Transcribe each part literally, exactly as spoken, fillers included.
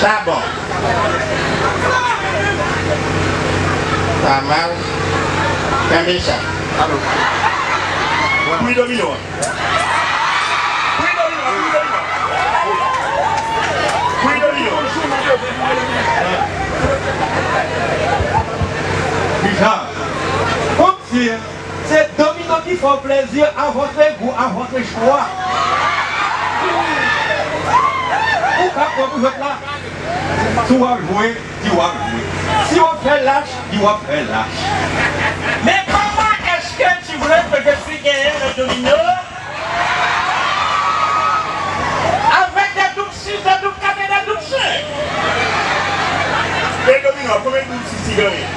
Sa bon. Sa mal. Kenbe sa. Pri domino an. Pri domino an, pri domino an. Pri domino an. Kisa? Kòmsi. Se domino ki fè w plezi, à votre goût, à votre choix. Ou ka pran pou jwèt la. Si w ap jwe, di w ap jwe. Si w ap fè lach, di w ap fè lach. Mais comment est-ce que tu veux que je suis gagnant de domino avec des double six, des double quatre et des double cinq? E domino, konbyen double six li genyen?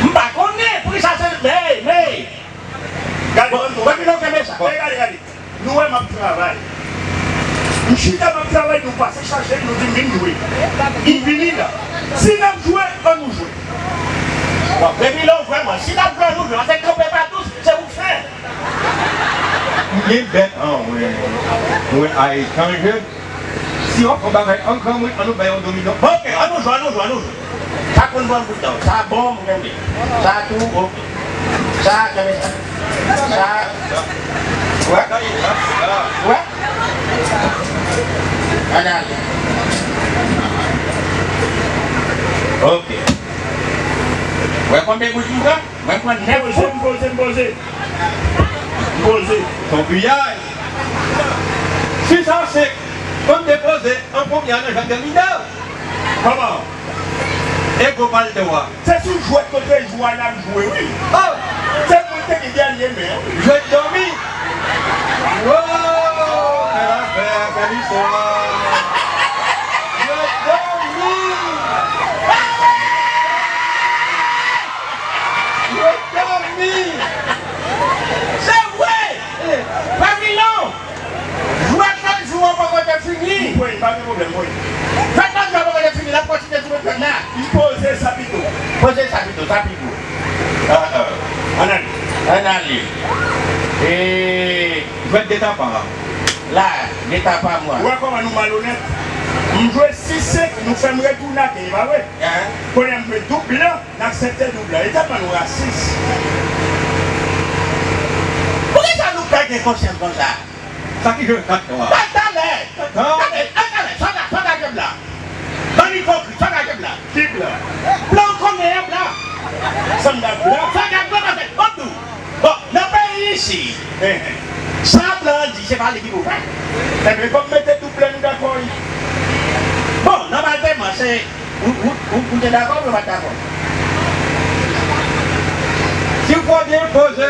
M pa konnen, poukisa se, men, men. Gade, bon, bon, bon, nou fè sa. Gade, gade, gade. Nou wè m ap travay. M chita m ap travay, nou pase chache, nou di m vin jwe. M vini la. Si n ap jwe, ann nou jwe. Bon, depi lè w vrèman, si n ap jwe, ann nou jwe. Paske kanpe pa dous, se ou k fè. M gen bèt an mwen. Mwen a etranje. Si w ap fè yon bagay an granmoun, ann nou bay yon domino. Bon, ok, ann nou jwe, ann nou jwe, ann nou jwe. Sa konn pran bout dan. Sa bon, m renmen. Sa tou, ok. Sa, kenbe sa. Sa. Wè. Wè. Ann ale. Ok. Wè konbyen bout m pran? Mwen pran nèf bout. M poze, m poze, m poze. M poze. Son piyay. Sis a senk. Konn depoze an premye a nan jwèt domino. Kòman? E gwo pal twa. Se sou jwèt kote jwa n ap jwe, wi. Oh! Se mwen te gen dènye men an, wi. Jwèt dòmi. Wow! Bèl afè, bèl istwa. Jwèt dòmi. Jwèt dòmi. Se vre! Eh. Papilon! Jwèt nan jou an poko te fini. Wi, pa gen pwoblèm, wi. Jwèt nan jou an poko te fini, l ap kontinye sou jwèt la. M poze sa pito. Poze sa pito, sa pi gwo. Ah, ah. Ann ale. Ann ale. E jwèt de tapa. La, de tapa mwa. Ou wè kòman nou malonèt? M jwe sis senk, nou fè m retounen, e pa vre? Hein? Kounye a m jwe doub blan, n aksepte doub blan. E tèlman nou rasis. Poukisa nou pè gen konsyans konsa? Sa ki jwe kat twa. Talè, talè, talè, talè, sa ka, sa ka jwe blan. Ban ipokrit, sa ka jwe blan. Ki blan? Blan w konnen an blan. Sandal blan. Sa ka jwe blan, paske, bon, bon, nan peyi isi, eh, eh, sa blan an di, se pa li ki pou fè. Enben, kòm mete doub blan, nou dakò, wi. Bon, nòmalman, se, ou, ou, ou, ou te dakò oubyen ou pa t dakò? Si w fò byen poze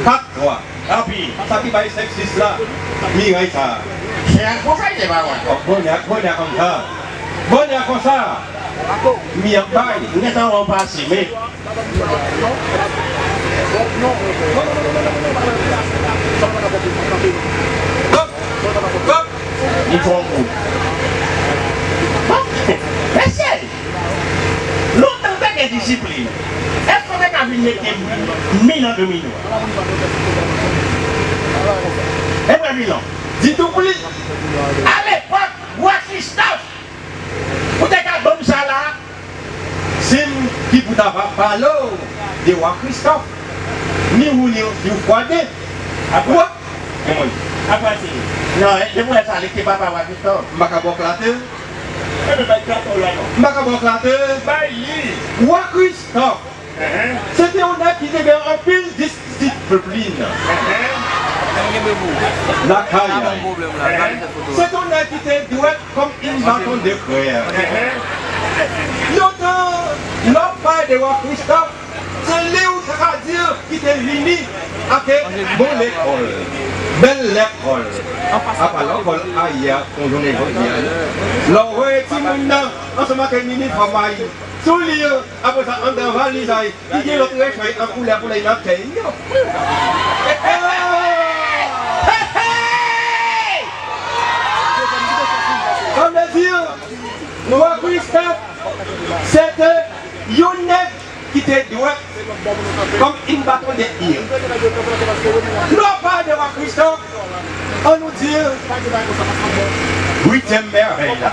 kat twa. Anpi. Sa ki bay senk sis la, miray sa. Se ak bon fèy, se pa mwen. Bònè, bònè konsa. Bònè konsa. Mi ap bay. M gentan wè w pase, men. Hop, hop. Li fè yon kou. Mesye! Lontan te gen disiplin. Èske w te ka vin mete mi nan domino a? Ebre Vilon. Ditou plis. Alepòk, Wa Kristòf, ou te ka ban m sa la? Se m ki pou ta va pale w de Wa Kristòf. Ni ou, ni ou, ni ou fwade. Apa? Wa- Apa se? Non, e, depi w wè sa, li te papa Wa Kristòf. M pa ka ba w klate. Enben, bay klate w la, non. M pa ka ba w klate. Bay li. Wa Kristòf. Enhen. Se te yon nèg ki te gen anpil dis-, disiplin. Enhen. Lakay. Enhen. Se te yon nèg ki te dwèt kòm yon baton de krè. Enhen. Lontan, lè w ap pale de Wa Kristòf, se li w ta ka di ki te vini ak bon lekòl, bèl lekòl. Apa lekòl ayè a, kon jounen jodi a, non. Lè w wè timoun nan ansanm ak inifòm a li sou li, apre sa anndan valiz a li, ki gen lòt rechèy an koulè pou lè l nan tèy yo. Sa vle di, Wa Kristòf, se te yon nèg ki te dwèt kòm yon baton de ir. Lè w pale de Wa Kristòf, ann nou di uityèm mèvèy la.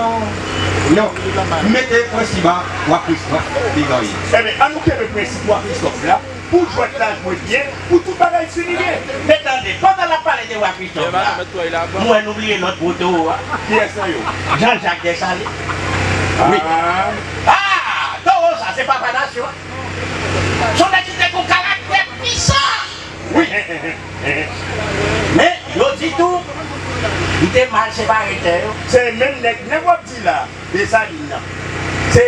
Non, non. Mete prensip a Wa Kristòf devan yo. Ebyen, ann nou kenbe prensip Wa Kristòf la. Pou jwèt la jwe byen, pou tout bagay fini byen. Men tande, pandan n ap pale de Wa Kristòf la, m wè nou bliye lòt gwo towo a. Kiyès nan yo? Jean Jacques Dessalines. Wi. Ah, towo sa, se papa nasyon an. Se yon nèg ki te gen yon karaktè pwisan. Wi. Men, yo di tou, li te mal separe tè yo. Se menm nèg, nèg w ap di la. Desalin nan. Se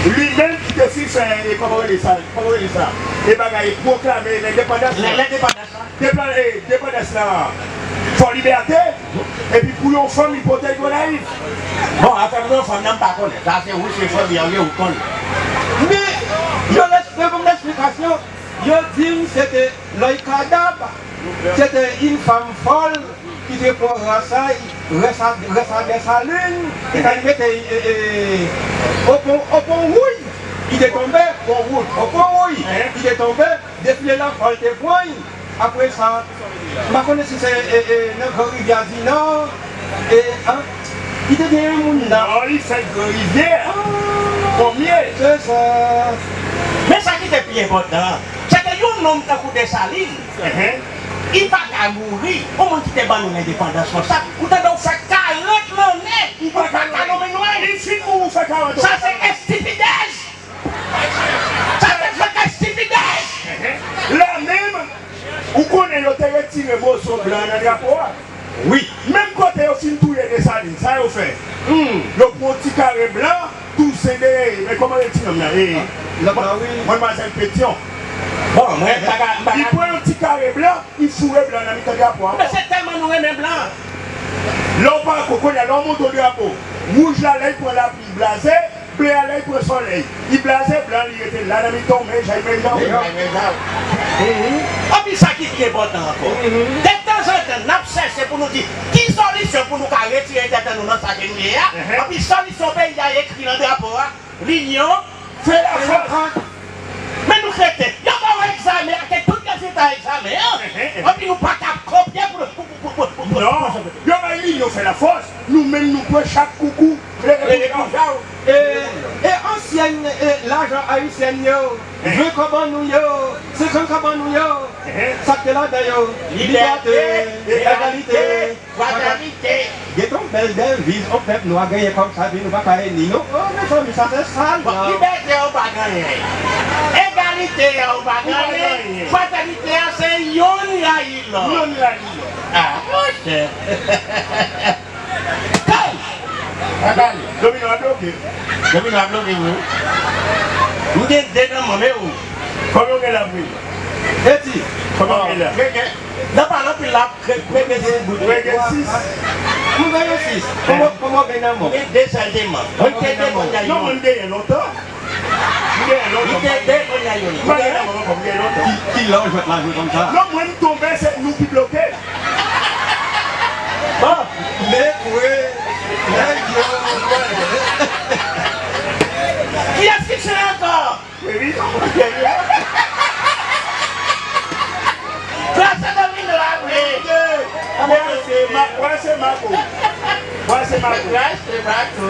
li menm ki te fin fè, e, kòman rele sa, kòman rele sa? E bagay, pwoklame lendepandans lan. Lendepandans lan. Depa-, e, depandans lan. Fò libète, epi pou yon fanm li pote Gonayiv. Bon, afè pou yon fanm nan, m pa konnen. Sa se ou, se fanmi an, ou konnen. Men, yo lès-, yo ban m lesplikasyon, yo di m se te Loy Kadab, se te yon fanm fòl, ki te pran rès a, rès a, rès a Desalin, li t al mete, e, e, o Pon, o Pon Wouy, li te tonbe, Pon Wouy, o Pon Wouy, li te tonbe, defile la, fò l te pran l. Apre sa, m pa konnen si se, e, e, nan Gran Rivyè di Nò, e, an, li te gen yon moun la. Non, li fèt Gran Rivyè. Ah, konbyen? Se sa. Men sa ki te pi enpòtan an, se ke yon nonm tankou Desalin, Enhen. Li pa ka mouri. Yon moun ki te ban nou lendepandans konsa, ou tande w fè karant lanne, ou pa ka nonmen nou. Li fin mouri, ou fè karant. Sa se estipidèz. Sa se fèk estipidèz. Enhen. La menm, ou konnen yo te retire moso blan nan drapo a. Wi. Menm kote yo fin touye Desalin, sa yo fè? Hmm. Yo pran yon ti kare blan, touse de, men kòman rele ti nonm nan? E, lòt la, wi. Madmwazèl Petyon. Bon, mwen pa ka, m pa ka. Li pran yon ti kare blan, li foure blan nan mitan drapo a. Men se tèlman nou renmen blan. Lè w pa ko-, kounye a, lè w monte yon drapo, wouj la, lè l pran lapli, li blaze, ble a, lè l pran solèy, li blaze, blan, li rete la nan mitan, men jan l men jan. Men jan l men jan. Mhm. Epi sa ki pi enpòtan ankò, mhm, detanzantan, n ap chèche pou nou di, ki solisyon pou nou ka retire tèt an nou nan sa ke nou ye a? Mhm. Epi solisyon peyi a ekri nan drapo a, linyon fè lafòs. Men nou rete, yo ba w egzamen ak tout rezilta egzamen an, mhm, mhm, epi nou pa ka kopye pou, pou, pou, pou, pou, pou, non, pou yo bay linyon fè lafòs, nou menm nou pran chak koukou. E, e ansyèn, e, lajan ayisyèn yo, ven kòb an nou yo, senkant kòb an nou yo, sa k te ladan yo? Libète, egalite, fratènite. Gen yon bèl deviz, on pèp nwa genyen kòm sa, epi nou pa ka ini nou. O, mezanmi, sa se sal. Bon, libète ou pa genyen. Egalite ou pa genyen. Fratènite a se yonn rayi lòt. Yonn rayi lòt. Ah, monchè. Kay! Domino ap bloke. Domino ap bloke, wi. M gen de nan mwen, men ou. Konbyen w gen la, wi? Eti. Konbyen w gen la? Gen, gen. Nan pale anpil la, kre-, kre-, gen sis bout. Kre-, gen sis. M gen sis. Kòman, kòman w gen nan mwen? M gen de sèlman. Mwen te de mwen. Non, mwen genyen lontan. Li te de, kounye a youn. Ki, ki lè w jwèt la jwe konsa? Non, mwen m tonbe, se nou ki bloke. Bon, men kwe, nèg yo. Kiyès ki chè ankò? Wi, wi. Klase domino a vre. Mwen se ma-, mwen se Mako. Mwen se Mako. Mwen se Mako.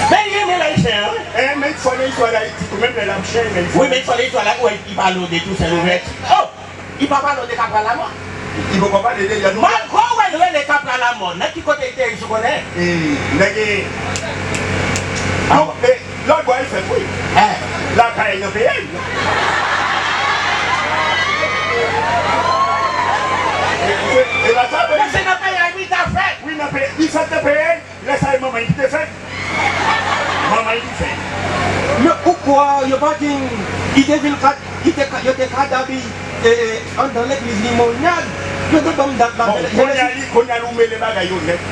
Men li renmen Ayisyen an, wi. Eh, men fò nan istwa Dayiti tou, menm lè l ap chen, men fò. Wi, men fò nan istwa la, wi, li pale de Toussaint Louverture. Oh! Li pa pale de Kapra Lamò. Li poko pale de li. Malgre w wè l rele Kapra Lamò, nan ki kote li te ye, ou konnen? Eh, nèg, eh, non, eh, Lòt bò a l fèt, wi. Eh. Lakay nan peyi. E, e, e la sa, wi. Men se nan peyi a li ta fèt. Wi, nan peyi. Li fèt nan peyi. Lè sa, e manman li ki te fèt. Manman li ki fèt. Men ou kwè yo pa di m, li te vin kat, li te ka, yo te kadab li, e, e, anndan legliz Limonyad. Yo te ban m dat la. Bon, kounye a li, kounye a li ou mele bagay yo nèt.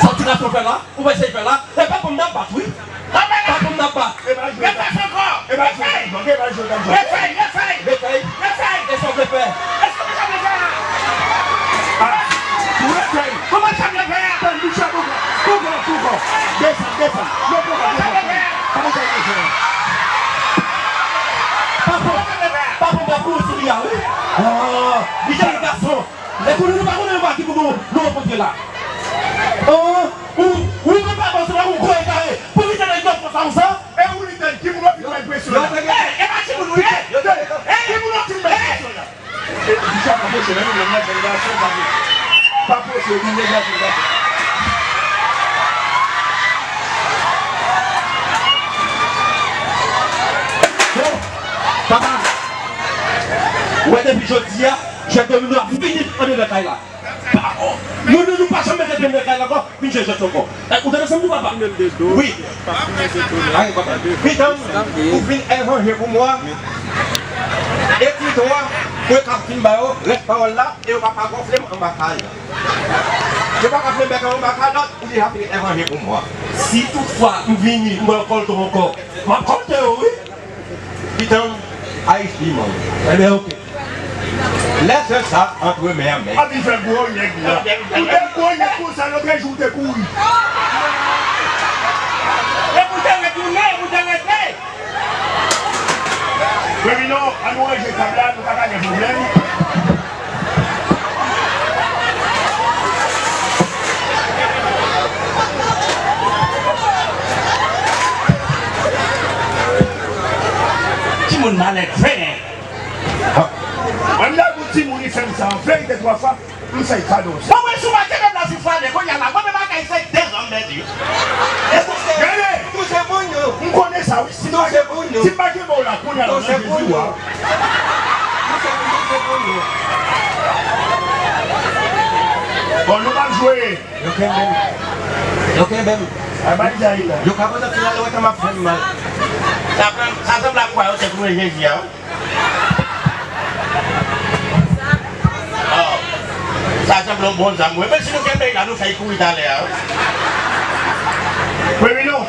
Sa w ti gason fè la, ou wè sa l fè la, e pa pou m n ap bat, wi. Pa pou m n ap bat. E pa jwe. Refè ankò. E pa jwe, refè. E pa jwe, refè. Refè, refè. Refè. Refè. E sa w vle fè? Èske w pa sa vle fè a? Ah, ou refè. Kòman sa vle fè a? Tann, Michel, pou kò, pou kò, pou kò. Desann, desann. Non, pou kò, pou kò. Kòman sa vle fè a? Pa pou, pa pou m ap kouri sou li a, wi. Ah, Michel gason. Lè konnen nou pa konnen yon bagay ki pou nou, nou rankontre la. An, ou, ou menm pa panse la, ou gwo egare. Pou ki tande yon konsa konsa? E ou li tande, ki moun w ap vin bay presyon la? Ey, e pa timoun ou ye? Ey, ki moun w ap vin bay presyon la? E, Richard, pa pwoche, non, non, non, non, non, pa pwoche, pa pwoche, ou vin deja, vin deja. Bon, papa, ou wè depi jodi a, Jèn domino ap fini anndan kay la. Pa, oh, nou, nou, nou pa janm mete pye nan kay la ankò, vin jwe jwèt ankò. Eh, ou tande sa m di w, papa? Wi. Ay, papa. Pitanm, ou fin evanje pou mwa. E ti twa, mwen k ap fin ba yo rès pawòl la, e yo pa ka gonfle m anba kay la. Yo pa ka fè m bèk anba kay lòt, ou deja fin evanje pou mwa. Si toutfwa m vini, m pral kòlte w ankò, m ap kòlte w, wi. Pitanm, Ayiti, man. Ebyen, oke. Laisse ça entre mes mains. A, li fè gwo nèg la. Ou te gwo nèg konsa, lòt jou ou te kouri. E pou te retounen, pou te rete. Domino, an nou ranje tab la, nou pa ka gen pwoblèm. Timoun malèt, vre. Mwen m dakò timoun li fè m sa, an verite, twa fwa, m fè kado sa. Bon, mwen sou mache menm la sou fwa de, kounye a la, mwen menm bagay se de zòn de di. Gade! Touche moun yo. M konnen sa, wi. Si m pa gen, si m pa gen bon la, kounye a la, mwen jezi wa. Bon, nou p ap jwe. Yo kenbe m. Yo kenbe m. Yo ka pote final, yo wè kòman m ap fè m mal. Sa pran, sa sanble ak kwa yo te kouye jezi a, wi. Oh. Sa sanble yon bon zam, wi. Men si nou kenbe l la, nou fè l kouri talè a, wi. Domino,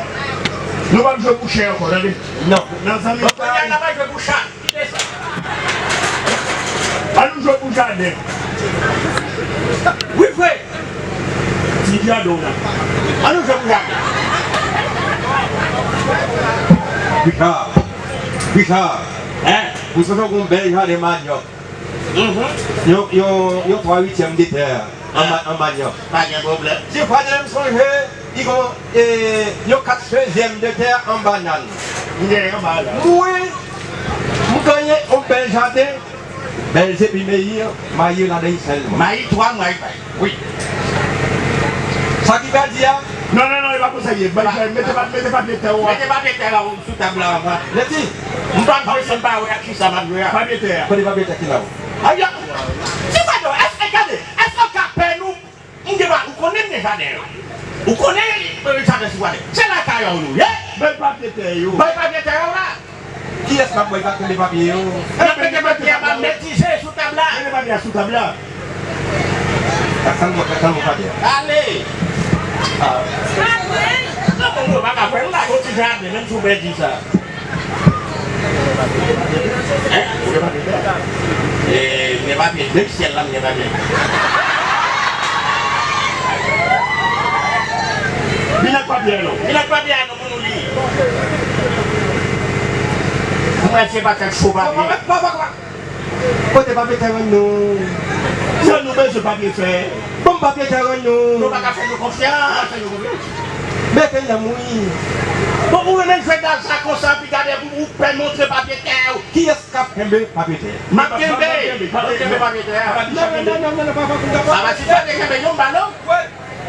nou p ap jwe pou chè ankò, tande. Non. Nan zanmi. Bon, kounye a, n ap jwe pou chat. Ann nou jwe pou jaden. Wi, vre. Ti jaden w la. Ann nou jwe pou jaden. Richard. Richard. Hein? M sonje w gen yon bèl jaden manyòk. Mhm. Yon, yon, yon twa uityèm de tè an ma-, an manyòk. Pa gen pwoblèm. Ti fwa de m sonje. Li gon, e, yon kat sezyèm de tè an banann. Li gen anba la. Mwen, m genyen yon bèl jaden, bèl zepi mayi, mayi ladan l sèlman. Mayi twa mwa, li bay. Wi. Sa ki pèdi a? Non, non, non, e pa konsa l ye. Bay, bay, mete pa-, mete papye tè ou a. Mete papye tè la sou tab la anvan. Leti. M p ap jwe si m pa wè ak kisa m ap jwe a. Papye tè a. Kote papye tè ki la ou? Aya! Ti fwa de, èske, gade, èske w ka pè nou? M gen pa, ou konnen m gen jaden yo. Ou konnen, e, jaden sou jaden. Se lakay ou nou ye. Bay papye tè yo. Bay papye tè yo la. Kiyès k ap bay pa kenbe papye yo? N ap mete papye a, pa metize sou tab la. Mete papye a sou tab la. Tann mwen, tann mwen papye a. Ale. Ah. Nan bon, mwen pa ka fè, m pa gon ti jaden, menm si w pèdi sa. Hein? Ou gen papye tè? E, m gen papye, menm syèl la, m gen papye. Vin ak papye a non. Vin ak papye a non pou nou li. Mwen se pa kèk cho papye. Papa, papa, papa. Pote papye tè rann nou. Sa nou bezwen papye fè? Ban m papye tè rann nou. Nou pa ka fè nou konfyans. Nou pa fè nou konfyans. Mete l nan mwen. Bon, ou renmen jwe dal sa konsa, pi gade pou ou pè montre papye tè ou. Kiyès k ap kenbe papye tè? M ap kenbe. M ap kenbe papye tè a. Non, non, non, non, non, papa, pou m kapab. Sa va, si pa te kenbe yon balon. Wi.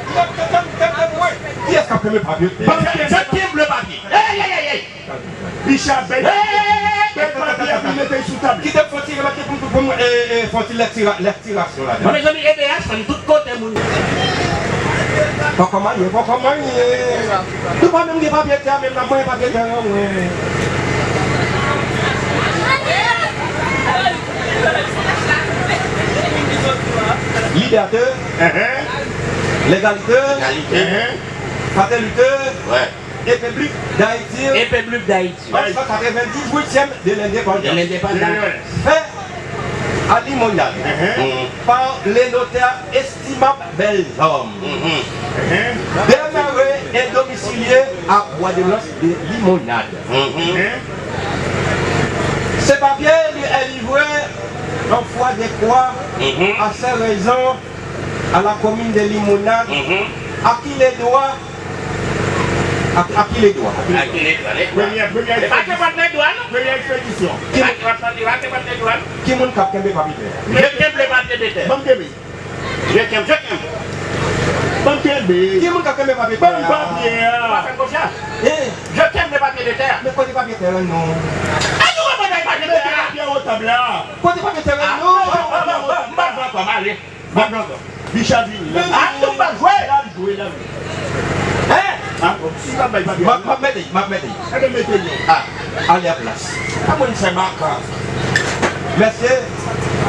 M ap kenbe, kenbe, kenbe, wi. Kiyès k ap kenbe papye tè? Ban m kenbe papye. Ey, ey, ey, ey. Richard, bèl, bèl papye a pou mete sou tab. Kite m fon ti remake pou, pou, pou mwen, e, e, fon ti lèktira, lèktirasyon ladan. Bon, mezanmi, E D H, fann tout kote moun. Poko manyen, poko manyen. Nou pa menm gen papye tè, menm n ap manyen papye tè, mwen. Libète. Enhen. Légalité, Égalité. Fraternité, Ouais. République d'Haïti, République d'Haïti. En cent quatre-vingt-dix-huitième de l'indépendance. De l'indépendance. Fait à Limonade Mhm. par le notaire estimable Belzòm, Mhm. demeuré et domicilié à Bois de Lans de Limonade. Mhm. Ce papier lui est livré en foi de croix Mhm. à ses raisons à la commune de Limonade, Mhm. à qui les doigts, à, à qui les doigts. Ak ki lè dwa, lè dwa. Premyè, premyè Li pa te ekspedisyon. Pran lè dwa, non. Premyè ekspedisyon. Li pa te pran lè dwa, non. Ki moun k ap kenbe papye tè a? Je kenbe le papier de terre. Ban m kenbe. Je kenbe, je kenbe. Ban m kenbe. Ki moun k ap kenbe papye tè a? Ban m papye a. Ou pa fè m konfyans. Eh. Je kenbe le papier de terre. Men kote papye tè a, non? A nou reponn ak papye tè a. Mete papye a o tab la. Kote papye tè a, non? Ah, ah, ah, ah, ah, m pa pran kòm, ale. Bicha vini la. Ah, nou pa jwe. L ap jwe la. Hein? Ah, si pa bay papye. M ap, m ap mete, m ap mete. Gade mete non. Ah, ale a plas. A moun fè baka. Mesye,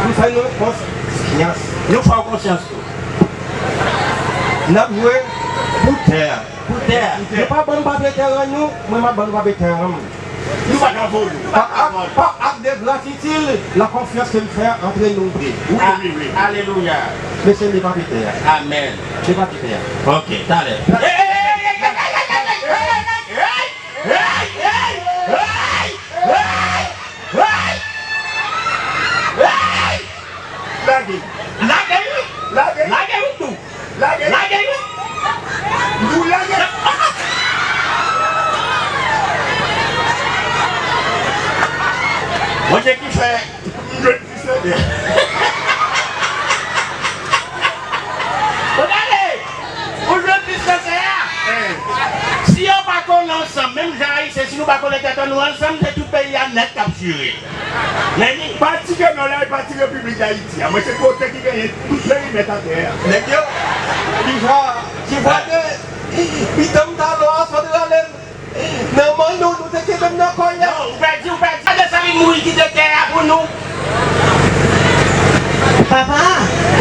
nou fè nou konfyans. Nou fè w konfyans tou. N ap jwe pou tè a. Pou tè a. Nou pa ban m papye tè a nou, mwen m ap ban nou papye tè a m. Nou pa ka vòlè. Par acte, par acte de gratitude, la confiance que nous faisons entre nous deux. Wi, wi, wi. Alelouya. Mesye, li pa pete a. Amèn. Li pa pete a. Ok, talè. Lage. Lage wi. Lage. Lage wi tou. Lage. Lage wi. Nou lage. Bondye ki fè m jwenn ti sèvè. Bon, gade, ou jwenn ti sèvè a. Si yo pa kole ansanm, menm jan Ayisyen, si nou pa kole tèt an nou ansanm, se tout peyi a nèt k ap chire. Men li. Pati Kreyòl la, e pati Repiblik Dayiti a. Mwen se kote ki genyen tout perimèt atè a. Nèg yo, ki jan, ki vwa de, i, i, pitanm talò a sot rale l nan men nou, nou te kenbe m nan kò y a. Non, ou pèdi, ou pèdi. Gade sa li mouri kite tè a pou nou. Papa,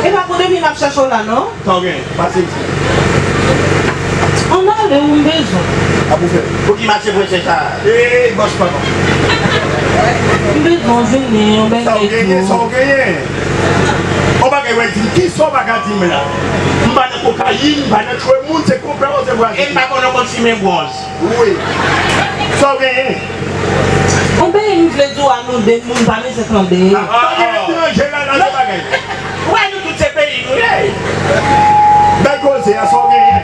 e pa pou depi m ap chèche w la, non? Sa w genyen? Pase isi. Ann ale, wi, m bezwen. A pou fè. Pou ki mache prese sa? Ey, bòs pa non. M bezwen w vini, yon bèl nèg. Sa w genyen, sa w genyen? On bagay wè di m, kisa w pa ka di m la? M pa nan kokayin, m pa nan tchwe moun, se konpè w se vwazen. E m pa konn konn simen bwonz. Wi. Sa w genyen? On peyi m vle di w a nou de moun pa bezwen tande. Ah, pa gen etranje la, la, se bagay. Ou wè nou tout se peyi nou ye. Bèl koze a, sa w genyen?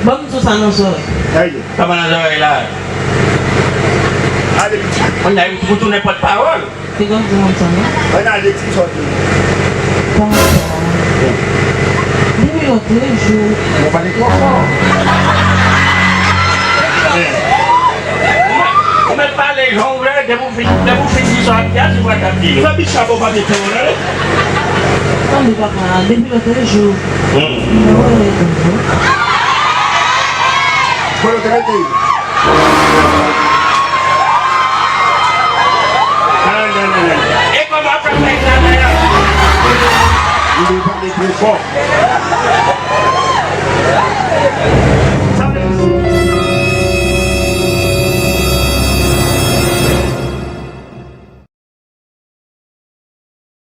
Ban m di w sa nan zòrèy. Hey. Kòman nan zòrèy la? Ale piti. Kounya ou tou nèpòt pawòl. Piga w di moun sa non. Ann ale ti sòti. Papa. Depi lòt jou. Mwen pale twò fò. Ou mèt pale jan w vle, depi w fin, depi w fin di sa w ap di a, se vre w ap di yo. Fè bit chapo pa bit tè w la. Tande papa, depi lòt jou. Hmm. Mwen wè lè toujou. Bon, yo te mete. E kòman w ap fè fè egzamen an? Li pale trè fò.